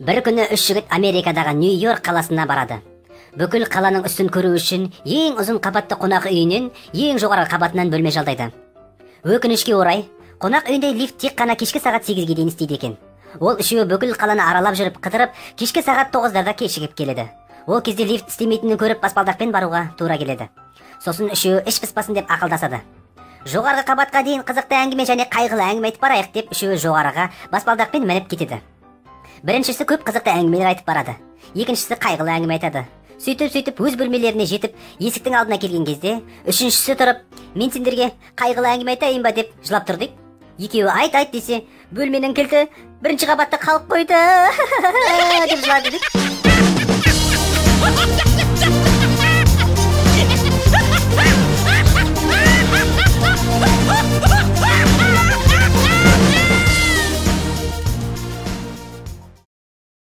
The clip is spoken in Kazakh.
Бір күні үш жігіт Америкадағы Нью-Йорк қаласына барады. Бүкіл қаланың үстін көру үшін ең ұзын қабатты қонақ үйінен ең жоғарғы қабатынан бөлме жалдайды. Өкінішке орай, қонақ үйінде лифт тек қана кешкі сағат 8-ге дейін істейді екен. Ол үшеуі бүкіл қаланы аралап жүріп, қыдырып, кешкі сағат 9-дарда кешігіп келеді. Ол кезде лифт істемейтінін көріп, баспалдақпен баруға тура келеді. Сосын үшеуі іш пыспасын деп ақылдасады. Жоғарғы қабатқа дейін қызықты әңгіме және қайғылы әңгіме айтып барайық деп үшеуі жоғарыға баспалдақпен мініп кетеді. Біріншісі көп қызықты әңгімелер айтып барады. Екіншісі қайғылы әңгіме айтады. Сөйтіп-сөйтіп өз бөлмелеріне жетіп, есіктің алдына келген кезде, үшіншісі тұрып, мен сендерге қайғылы әңгіме айтайын ба деп жылап тұр дейді. Екеуі айт-айт десе, бөлменің кілті бірінші қабатта қалып қойды деп жылады дейді.